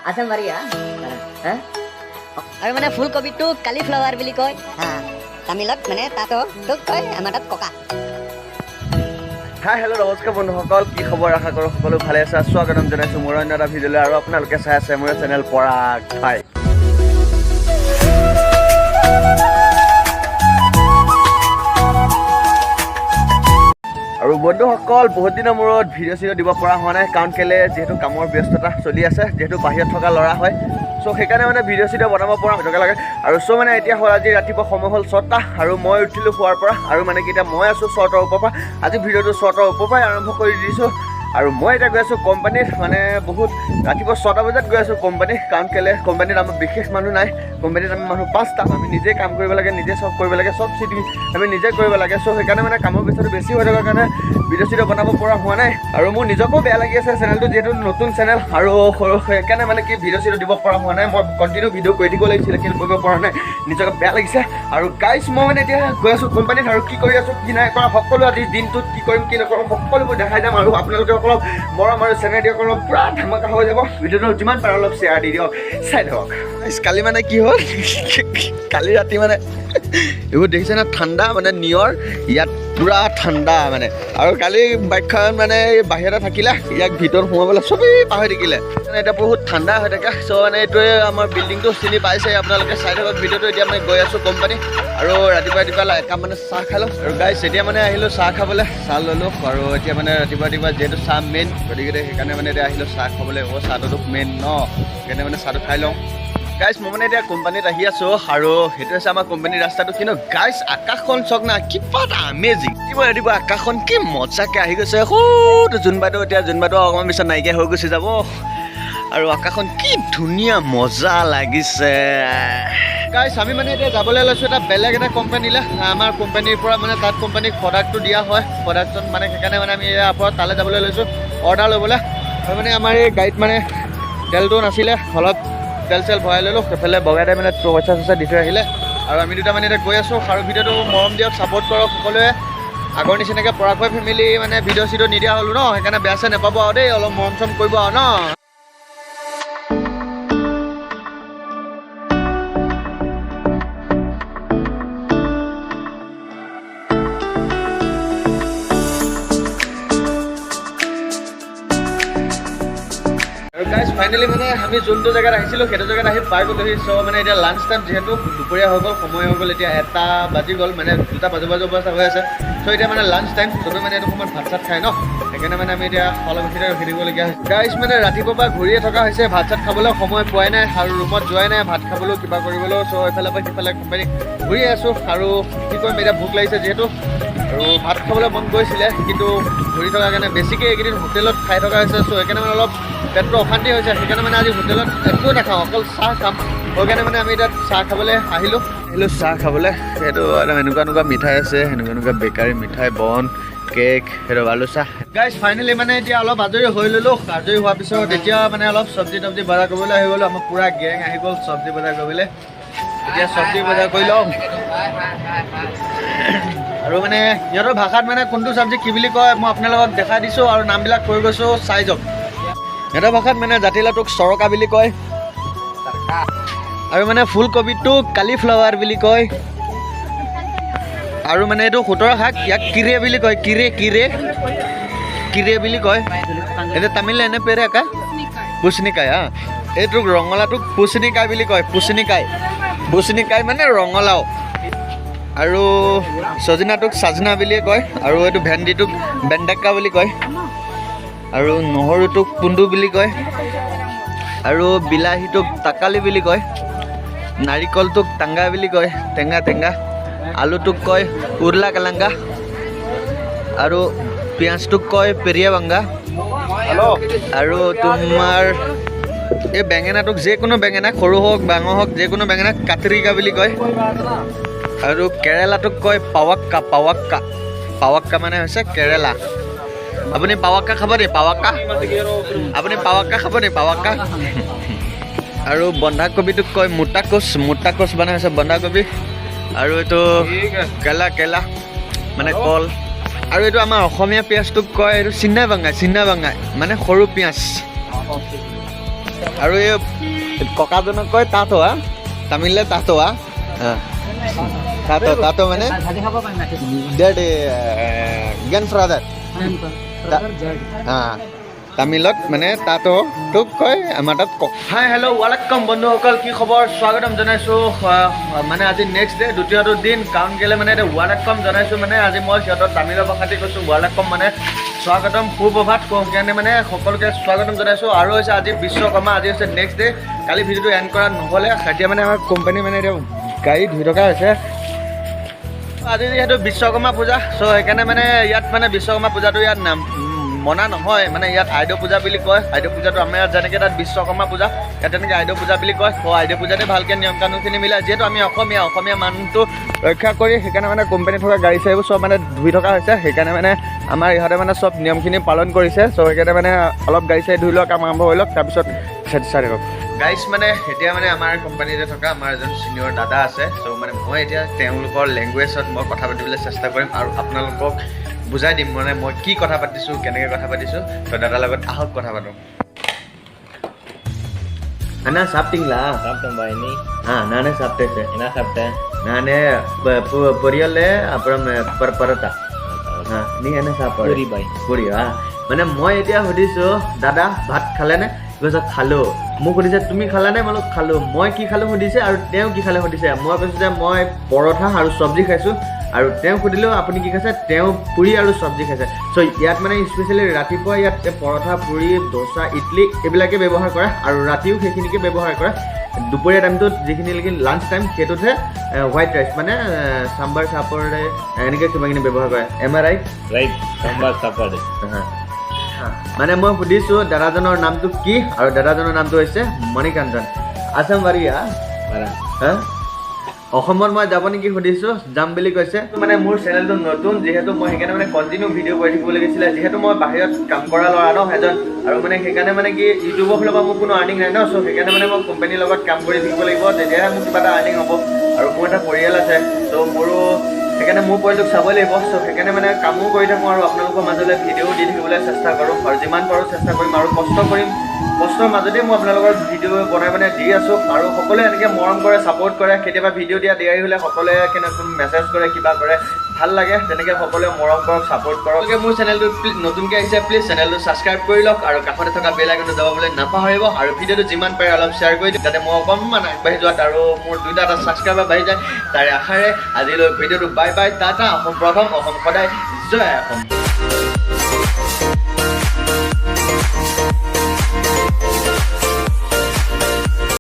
আছাম বাৰীয়া। হা, আৰু মানে ফুলকবিটো কালিফ্লাৱাৰ বুলি কয়। হা, তামিলত মানে তাতো তোক কয়, আমাৰ তাত ককা। হাই, হেল্ল', নমস্কাৰ বন্ধুসকল, কি খবৰ? আশা কৰোঁ সকলো ভালে আছে। স্বাগতম জনাইছোঁ মোৰ অন্য এটা ভিডিঅ'লৈ আৰু আপোনালোকে চাই আছে মোৰ চেনেল পৰাগ ভাই। আৰু বন্ধুসকল, বহুত দিনৰ মূৰত ভিডিঅ' চিডিঅ' দিব পৰা হোৱা নাই, কাৰণ কেলৈ যিহেতু কামৰ ব্যস্ততা চলি আছে, যিহেতু বাহিৰত থকা ল'ৰা হয়, চ' সেইকাৰণে মানে ভিডিঅ' চিডিঅ' বনাব পৰা হৈ থকা লাগে। আৰু চ' মানে এতিয়া হ'ল আজি ৰাতিপুৱা সময় হ'ল 6টা আৰু মই উঠিলোঁ শোৱাৰ পৰা। আৰু মানে কি এতিয়া মই আছোঁ 6টাৰ ওপৰৰ পৰা, আজি ভিডিঅ'টো 6টাৰ ওপৰৰ পৰাই আৰম্ভ কৰি দিছোঁ। আৰু মই এতিয়া গৈ আছোঁ কোম্পানীত, মানে বহুত ৰাতিপুৱা 6টা বজাত গৈ আছোঁ কোম্পানী, কাৰণ কেলৈ কোম্পানীত আমাৰ বিশেষ মানুহ নাই। কোম্পানীত আমি মানুহ 5টা, আমি নিজে কাম কৰিব লাগে, নিজে চব কৰিব লাগে, চব চিটি আমি নিজে কৰিব লাগে। চ' সেইকাৰণে মানে কামৰ ব্যস্ততা বেছি হৈ থকাৰ কাৰণে ভিডিঅ' চিডিঅ' বনাব পৰা হোৱা নাই। আৰু মোৰ নিজকো বেয়া লাগি আছে, চেনেলটো যিহেতু নতুন চেনেল আৰু সৰু, সেইকাৰণে মানে কি ভিডিঅ' চিডিঅ' দিব পৰা হোৱা নাই। মই কণ্টিনিউ ভিডিঅ' কৰি থাকিব লাগিছিলে, কিন্তু কৰিব পৰা নাই, নিজকে বেয়া লাগিছে। আৰু গাইজ, মই মানে এতিয়া গৈ আছোঁ কোম্পানীত আৰু কি কৰি আছোঁ কি নাই কৰা সকলো, আজি দিনটোত কি কৰিম কি নকৰোঁ সকলোবোৰ দেখাই যাম। আৰু আপোনালোকে অলপ মৰম আৰু চেনেল দিয়ক, অলপ পূৰা ধামাকা হৈ যাব ভিডিঅ'টো, যিমান পাৰে অলপ শ্বেয়াৰ দি দিয়ক, চাই থাকক। কালি মানে কি হ'ল, কালি ৰাতি মানে এইবোৰ দেখিছে নে, ঠাণ্ডা মানে নিয়ৰ, ইয়াত পূৰা ঠাণ্ডা মানে। আৰু কালি বাইকখন মানে বাহিৰতে থাকিলে, ইয়াক ভিতৰত সোমাবলৈ চবেই পাহৰি থাকিলে, মানে এতিয়া বহুত ঠাণ্ডা হৈ থাকে। চ' মানে এইটোৱে আমাৰ বিল্ডিংটো চিনি পাইছে আপোনালোকে, চাই থাকক ভিডিঅ'টো। এতিয়া মই গৈ আছোঁ কোম্পানী আৰু ৰাতিপুৱা ৰাতিপুৱা একাপ মানে চাহ খালোঁ। আৰু গাইছ, এতিয়া মানে আহিলোঁ চাহ খাবলৈ, চাহ ল'লোঁ। আৰু এতিয়া মানে ৰাতিপুৱা ৰাতিপুৱা যিহেতু চাহ মেইন, গতিকে সেইকাৰণে মানে এতিয়া আহিলোঁ চাহ খাবলৈ। অ' চাহটোতো মেইন ন, সেইকাৰণে মানে চাহটো খাই লওঁ। গাইছ, মই মানে এতিয়া কোম্পানীত আহি আছোঁ আৰু সেইটো হৈছে আমাৰ কোম্পানীৰ ৰাস্তাটো। কিন্তু গাইছ, আকাশখন চাওক না, কিবা এটা আমেজিং, কিবা ৰাতিপুৱা আকাশখন কি মজাকে আহি গৈছে। সৌটো জোনবাইটো, এতিয়া জোনবাইটো অকণমান পিছত নাইকিয়া হৈ গুচি যাব। আৰু আকাশখন কি ধুনীয়া মজা লাগিছে। গাইছ, আমি মানে এতিয়া যাবলৈ লৈছোঁ এটা বেলেগ এটা কোম্পানীলৈ। আমাৰ কোম্পানীৰ পৰা মানে তাত কোম্পানীক প্ৰডাক্টটো দিয়া হয়, প্ৰডাকশ্যন মানে, সেইকাৰণে মানে আমি ইয়াৰ পৰা তালৈ যাবলৈ লৈছোঁ অৰ্ডাৰ ল'বলৈ। আৰু মানে আমাৰ এই গাড়ীত মানে তেলটো নাছিলে, অলপ তেল চেল ভৰাই ল'লোঁ। সেইফালে বগাইতে মানে পইচা চইচা দি থৈ আহিলে আৰু আমি দুটা মানে এতিয়া গৈ আছোঁ। আৰু ভিডিঅ'টো মৰম দিয়ক, ছাপোৰ্ট কৰক সকলোৱে। আগৰ নিচিনাকৈ পৰাগ ফেমিলি মানে ভিডিঅ' চিডিঅ' নিদিয়া হ'লোঁ ন, সেইকাৰণে বেয়া চেয়া নাপাব আৰু দেই, অলপ মৰম চৰম কৰিব আৰু ন। আৰু গাইজ, ফাইনেলি মানে আমি যোনটো জেগাত আহিছিলোঁ সেইটো জেগাত আহি পাই গ'লোহি। চ' মানে এতিয়া লাঞ্চ টাইম, যিহেতু দুপৰীয়া হৈ গ'ল, সময় হৈ গ'ল, এতিয়া 1টা বাজি গ'ল, মানে 2টা বাজো বাজো অৱস্থা হৈ আছে। চ' এতিয়া মানে লাঞ্চ টাইম, চবেই মানে এইটো সময়ত ভাত চাত খায় ন, সেইকাৰণে মানে আমি এতিয়া অলপ এইখিনিতে ৰখি থাকিবলগীয়া হৈছে। গাইজ, মানে ৰাতিপুৱাৰ পৰা ঘূৰিয়ে থকা হৈছে, ভাত চাত খাবলৈ সময় পোৱাই নাই আৰু ৰুমত যোৱাই নাই ভাত খাবলৈও কিবা কৰিবলৈও। চ' এইফালৰ পৰা সিফালে কোম্পানী ঘূৰি আছোঁ আৰু কি কৰিম, এতিয়া ভোক লাগিছে যিহেতু আৰু ভাত খাবলৈ মন গৈছিলে, কিন্তু ঘূৰি থকাৰ কাৰণে বেছিকৈ এইকেইদিন হোটেলত খাই থকা হৈছে। চ' সেইকাৰণে মানে অলপ পেটটো অশান্তি হৈছে, সেইকাৰণে মানে আজি হোটেলত একো নাখাওঁ, অকল চাহ খাম। সেইকাৰণে মানে আমি এতিয়া চাহ খাবলৈ আহিলোঁ আহিলোঁ চাহ খাবলৈ। সেইটো একদম এনেকুৱা এনেকুৱা মিঠাই আছে, সেনেকুৱা এনেকুৱা বেকাৰী মিঠাই, বন, কেক, সেইটো আলু চাহ। গাইজ, ফাইনেলি মানে এতিয়া অলপ আজৰি হৈ ল'লোঁ। আজৰি হোৱাৰ পিছত এতিয়া মানে অলপ চব্জি তব্জি বজাৰ কৰিবলৈ আহি গ'লোঁ। আমাৰ পূৰা গেং আহি গ'ল চব্জি বজাৰ কৰিবলৈ। এতিয়া চব্জি বজাৰ কৰি লওঁ। আৰু মানে সিহঁতৰ ভাষাত মানে কোনটো চব্জি কি বুলি কয় মই আপোনালোকক দেখাই দিছোঁ আৰু নামবিলাক কৈ গৈছোঁ, চাই যাওক। সিহঁতৰ ভাষাত মানে জাতিলাওটোক চৰকা বুলি কয় আৰু মানে ফুলকবিটোক কালিফ্লাৱাৰ বুলি কয়। আৰু মানে এইটো খুতৰা শাক, ইয়াক কিৰে বুলি কয়, কিৰে কিৰে কিৰে বুলি কয়। এতিয়া তামিল এনে পেৰে একা পুচনিকাই। হা, এইটোক ৰঙালাওটোক পুচনিকাই বুলি কয়, পুচনিকাই, পুচনিকাই মানে ৰঙালাও। আৰু ছজিনাটোক চাজনা বুলিয়ে কয়। আৰু এইটো ভেন্দিটোক বেণ্ডাক্কা বুলি কয়। আৰু নহৰুটোক পুন্দু বুলি কয়। আৰু বিলাহীটোক তাকালি বুলি কয়। নাৰিকলটোক টাংগা বুলি কয়, টেঙা টেঙা। আলুটোক কয় উৰলা কালাংগা। আৰু পিঁয়াজটোক কয় পেৰিয়া বাংগা। আৰু তোমাৰ এই বেঙেনাটোক, যিকোনো বেঙেনা, সৰু হওক ডাঙৰ হওক, যিকোনো বেঙেনা কাটৰিকা বুলি কয়। আৰু কেৰেলাটোক কয় পাৱাক্কা, পাৱাক্কা, পাৱাক্কা মানে হৈছে কেৰেলা। আপুনি পাৱাক্কা খাব নি? পাৱাক্কা, আপুনি পাৱাক্কা খাব নি? পাৱাক্কা। আৰু বন্ধাকবিটোক কয় মোটাকোচ, মোটাকোচ মানে হৈছে বন্ধাকবি। আৰু এইটো কেলা, কেলা মানে কল। আৰু এইটো আমাৰ অসমীয়া পিঁয়াজটোক কয় এইটো চিন্না বাঙাই, চিন্না বাঙাই মানে সৰু পিঁয়াজ। আৰু এই ককাজনক কয় তাতোৱা, তামিলে তাতোৱা। তাতো তাতো মানে ডেড, গ্ৰেণ্ড ফাদাৰ। তামিলত মানে তাতো তোক কয়, আমাৰ তাত। হাই, হেল্ল', welcome বন্ধুসকল, কি খবৰ? স্বাগতম জনাইছোঁ। মানে আজি নেক্সট ডে, দ্বিতীয়টো দিন। কাৰণ কেলৈ মানে এতিয়া welcome জনাইছোঁ, মানে আজি মই সিহঁতৰ তামিলৰ ভাষাতে কৈছোঁ, welcome মানে স্বাগতম, সুপ্ৰভাত কওঁ। সেইকাৰণে মানে সকলোকে স্বাগতম জনাইছোঁ। আৰু হৈছে আজি বিশ্বকৰ্মা, আজি হৈছে নেক্সট ডে। কালি ভিডিঅ'টো এণ্ড কৰা নহ'লে। এতিয়া মানে আমাৰ কোম্পানী মানে এতিয়া গাড়ী ধুই থকা হৈছে। আজি যিহেতু বিশ্বকৰ্মা পূজা, চ' সেইকাৰণে মানে ইয়াত মানে বিশ্বকৰ্মা পূজাটো ইয়াত নাম মনা নহয়, মানে ইয়াত আইদেউ পূজা বুলি কয়। আইদেউ পূজাটো আমাৰ ইয়াত যেনেকৈ তাত বিশ্বকৰ্মা পূজা, ইয়াত তেনেকৈ আইদেউ পূজা বুলি কয়। ত' আইদেউ পূজাতে ভালকৈ নিয়ম কানুনখিনি মিলাই, যিহেতু আমি অসমীয়া, অসমীয়া মানটো ৰক্ষা কৰি সেইকাৰণে মানে কোম্পানীত থকা গাড়ী চাড়ীবোৰ চব মানে ধুই থকা হৈছে। সেইকাৰণে মানে আমাৰ ইহঁতে মানে চব নিয়মখিনি পালন কৰিছে। চ' সেইকাৰণে মানে অলপ গাড়ী চাড়ী ধুই লওক, কাম আৰম্ভ হৈ লওক, তাৰপিছত চাই থাকক গাইছ। মানে এতিয়া মানে আমাৰ কোম্পানীতে থকা আমাৰ এজন ছিনিয়ৰ দাদা আছে। চ' মানে মই এতিয়া তেওঁলোকৰ লেংগুৱেজত মই কথা পাতিবলৈ চেষ্টা কৰিম আৰু আপোনালোকক বুজাই দিম মানে মই কি কথা পাতিছোঁ, কেনেকৈ কথা পাতিছোঁ। তো দাদাৰ লগত আহক, কথা পাতোঁ। அண்ணா, சாப்பிட்டீங்களா? சாப்பிட்டேன் பாய், நீ? ஆ, நானே சாப்பிட்டேன் சார். என்ன சாப்பிட்ட? நான் பொரியல், அப்புறம் பரோட்டா. நீ என்ன சாப்பாடு? பூரி பாய். পুৰি। মানে মই এতিয়া সুধিছোঁ, দাদা ভাত খালেনে? কৈছে খালোঁ। মোক সুধিছে তুমি খালানে? মই বোলো খালোঁ। মই কি খালোঁ সুধিছে আৰু তেওঁ কি খালে সুধিছে। মই কৈছোঁ যে মই পৰঠা আৰু চব্জি খাইছোঁ। আৰু তেওঁ সুধিলেও আপুনি কি খাইছে? তেওঁ পুৰি আৰু চব্জি খাইছে। চ' ইয়াত মানে স্পেচিয়েলি ৰাতিপুৱা ইয়াত পৰঠা, পুৰি, দোচা, ইডলি এইবিলাকে ব্যৱহাৰ কৰে আৰু ৰাতিও সেইখিনিকে ব্যৱহাৰ কৰে। দুপৰীয়া টাইমটোত যিখিনি নেকি লাঞ্চ টাইম, সেইটোতহে হোৱাইট ৰাইচ মানে চাম্বাৰ চাপৰে এনেকৈ কিবা কিবি ব্যৱহাৰ কৰে। Am I right? Right, sambar சாப்பாடு. মানে মই সুধিছোঁ দাদাজনৰ নামটো কি আৰু দাদাজনৰ নামটো হৈছে মণিকাঞ্চন। আছাম বাৰিয়া? வரேன். হা, অসমত মই যাব নেকি সুধিছোঁ, যাম বুলি কৈছে। মানে মোৰ চেনেলটো নতুন যিহেতু, মই সেইকাৰণে মানে কণ্টিনিউ ভিডিঅ' কৰি থাকিব লাগিছিলে। যিহেতু মই বাহিৰত কাম কৰা ল'ৰা ন এজন, আৰু মানে সেইকাৰণে মানে কি ইউটিউবৰ ফালৰ পৰা মোৰ কোনো আৰ্নিং নাই ন। চ' সেইকাৰণে মানে মই কোম্পানীৰ লগত কাম কৰি থাকিব লাগিব, তেতিয়াহে মোৰ কিবা এটা আৰ্নিং হ'ব। আৰু মোৰ এটা পৰিয়াল আছে, চ' মোৰো সেইকাৰণে মোৰ পৰিয়ালটোক চাব লাগিব। চ' সেইকাৰণে মানে কামো কৰি থাকোঁ আৰু আপোনালোকৰ মাজলৈ ভিডিঅ'ও দি থাকিবলৈ চেষ্টা কৰোঁ আৰু যিমান পাৰোঁ চেষ্টা কৰিম আৰু কষ্ট কৰিম। কষ্টৰ মাজতে মই আপোনালোকৰ ভিডিঅ' বনাই বনাই দি আছোঁ আৰু সকলোৱে এনেকৈ মৰম কৰে, ছাপোৰ্ট কৰে। কেতিয়াবা ভিডিঅ' দিয়া দেৰি হ'লে সকলোৱে কেনেকৈ মেছেজ কৰে, কিবা কৰে, ভাল লাগে। তেনেকৈ সকলোৱে মৰম কৰক, ছাপোৰ্ট কৰক। গতিকে মোৰ চেনেলটো নতুনকৈ আহিছে, প্লিজ চেনেলটো ছাবস্ক্ৰাইব কৰি লওক আৰু কাষতে থকা বেল আইকনটো দবাবলৈ নাপাহৰিব। আৰু ভিডিঅ'টো যিমান পাৰে অলপ শ্বেয়াৰ কৰি দিয়ক, যাতে মই অকণমান আগবাঢ়ি যোৱাত আৰু মোৰ দুটা এটা ছাবস্ক্ৰাইবাৰ বাঢ়ি যায়। তাৰে আশাৰে আজিলৈ ভিডিঅ'টো বাই বাই, টাটা। অসম প্ৰথম, অসম সদায়, জয় অসম।